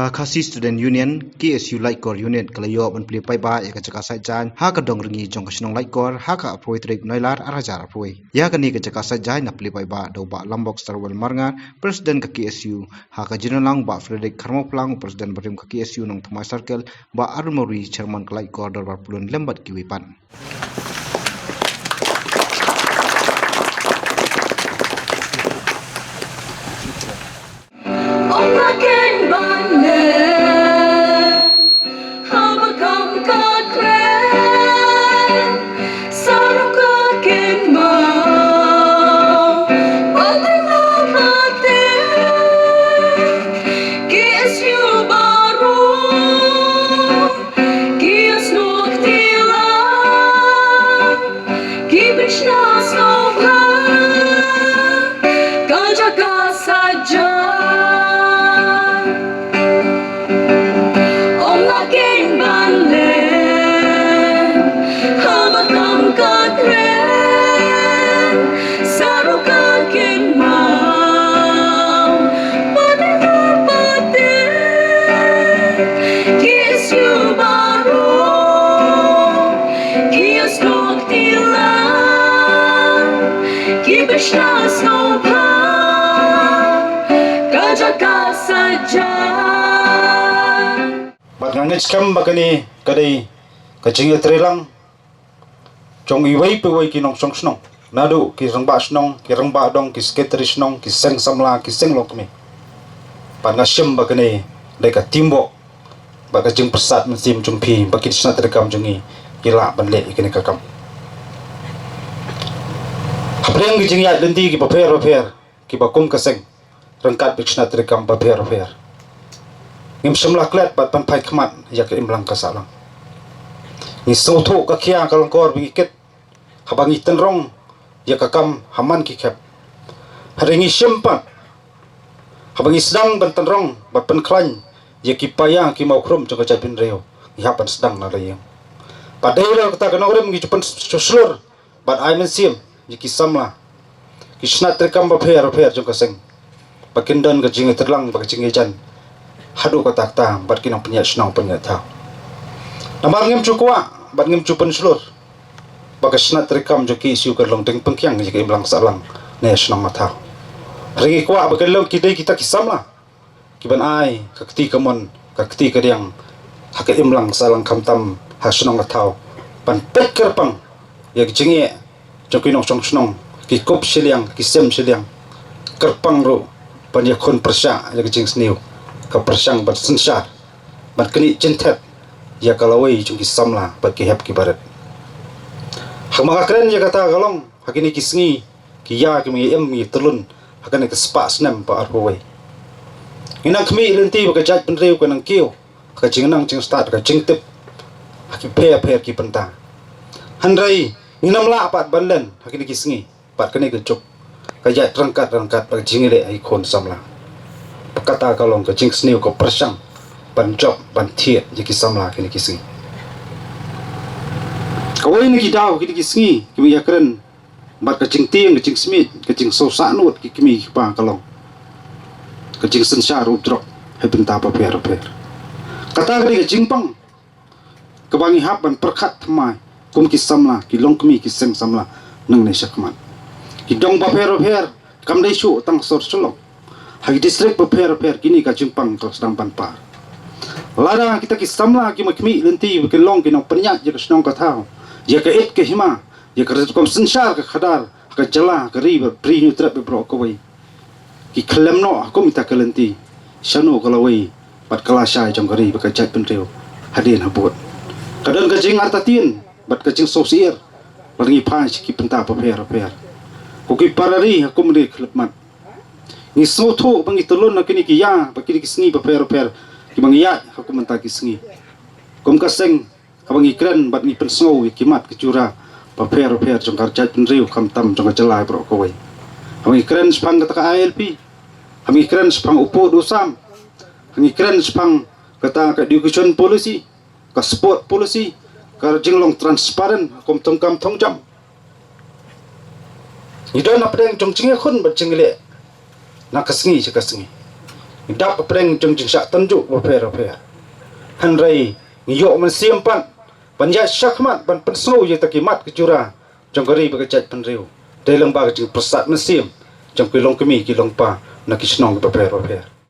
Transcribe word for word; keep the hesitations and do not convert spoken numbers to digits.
Ka Khasi Student Union, K S U Laitkor Unit, ka la ïoh ban plie paidbah ïa ka jaka sait jaiñ ha ka Dongrngi jong ka shnong Laitkor ha ka arphew tarik Nailar arhajar arphew. Ïa kane ka jaka sait jaiñ la plie paidbah da u Bah Lambok Starwell Marngar, President ka K S U, ha ka jingialang Bah Frederick Kharmawphlang, President barim ka K S U Nongthymmai Circle, Bah Arun Mawrie, Chairman ka Laitkor Dorbar Pyllun lem bad kiwei pat. Ki sngewbha, ki sngewbha la, ki bishna sngewbha, ka jaka saja. Ong la ken ban len, haba kam ka kren, sa ruh ka ken mau. Pate na pate, ki sngewbha, ki sngewbha la, ki bishna sngewbha, ka jaka saja. Bad nga ngeit skhem ba kane ka dei ka jingïatreilang jong iwei pa iwei ki nongshong shnong, naduh ki rangbah shnong, ki rangbah dong, ki secretary shnong, ki seng samla, ki seng longkmie. Bad nga shem ba kane dei ka teamwork bad ka jingpyrsad mynsiem jong phi ba ki shnat treikam jong ngi ki lah ban leh ïa kane ka kam. Hapdeng ki jingïaid lynti kiba pher bapher, kiba kum ka seng, ryngkat bad ki shnat treikam bapher bapher, ngim shym la klet bad ban phai khmat ïa ka imlang ka sahlang. Ngi sngewthuh ka khia ka lyngkor ba ngi kit haba ngi tynrong ïa ka kam ha man ki khep. Hynrei ngi shem pat, haba ngi sdang ban tynrong bad pynkhlaiñ ïa ki paia ki mawkhrum jong ka jaitbynriew, ngi hap ban sdang na la ïing. Bad dei ruh kata ka nongrim ngi ju pynshlur bad ai mynsiem ïa ki samla, ki shnat treikam bapher bapher jong ka seng, ba kin don ka jingïatreilang bad ka jingïajan haduh katta katta bad ki nongpynïaid shnong pynïaid thaw. Namar ngim ju kwah bad ngim ju pynshlur ba ka shnat treikam jong ki K S U kan long ding pyngkiang ïa ka imlang sahlang ne shnong ne thaw. Hynrei ngi kwah ba kan long ki dei kita ki samla kiban ai ka kti kamon, ka kti kadiang ha ka imlang sahlang khamtam ha shnong ha thaw, ban peit kyrpang ïa ka jingeh jong ki nongshong shnong, ki kup shiliang, ki sem shiliang. Kyrpang ruh ban ïakhun pyrshah ïa ka jingsniew, ka pyrshang ban synshar, ban knieh jingthet ïa ka lawei jong ki samla bad ki hep ki barit. Hangma nga kren ïa kata ka long ha kine ki sngi ki ïa ki mih im mih tylun ha kane ka spah snem ba arphew wei. Ngi nang khmih lynti ba ka jaitbynriew ka nang kiew ha ka jingnang jingstad, ka jingtip ha ki pher pher ki bynta. Hynrei ngin ym lah pat ban len ha kine ki sngi bad kane ka juk ka ïaid ryngkat ryngkat bad ka jingïaleh ha ki khun samla. Ba kata ka long ka jingsniew, ka pyrshang ban jop ban thied ïa ki samla kine ki sngi. Kawei na ki daw kine ki sngi ki mih ïakren bad ka jingtieng, ka jingsmiej, ka jingsngewsahnud ki kmie ki kpa ka long ka jingsynshar u drok ha bynta bapher bapher. Kata ka dei ka jingpang kaba ngi hap ban pyrkhat thymmai kum ki samla, ki longkmie, ki seng samla nangne shakhmat. Ki dong bapher bapher, kam dei shuh tang sor Shillong, ha ki district bapher bapher kine ka jingpang ka sdang ban par. Lada kita ki samla ki mih khmih lynti ba ki long ki nongpynïaid ïa ka shnong ka thaw, ïa ka it ka hima, ïa ka rukom synshar ka khadar ha ka jylla, ha ka ri, ba bri Hynñiewtrep baroh kawei ki khlem noh ha kum ita ka lynti, shano ka lawei bad ka lashai jong ka ri bad ka jaitbynriew hadien habud? Ka don ka jingartatien bad ka jingsngewsyier lada ngi phai sha ki bynta bapher bapher. Ko ki para ri ha kum ri khyllipmat, ngi sngewthuh ba ngi tylun ha kine ki ïa bad kine ki sngi bapher bapher kiba ngi ïaid ha kum mynta ki sngi. Kum ka seng, haba ngi kren bad ngi pynsngew ïa ki mat ki jura bapher bapher jong ka jaitbynriew khamtam jong ka jylla baroh kawei, haba ngi kren shaphang kata ka I L P, haba ngi kren shaphang u pud u sam, haba ngi kren shaphang kata ka education policy, ka sport policy, ka jinglong transparent ha kum thong kam thong jam. Ngi don hapdeng jong jingïakhun bad jingïaleh na ka sngi sha ka sngi. Ngi dap hapdeng jong jingshah tynjuh bapher bapher. Hynrei ngi ïoh mynsiem pat ban ïaid shakhmat ban pynsngew ïa kita ki mat ki jura jong ka ri bad ka jaitbynriew. Dei lyngba ka jingpyrsad mynsiem jong ki longkmie ki longpa na ki shnong bapher bapher.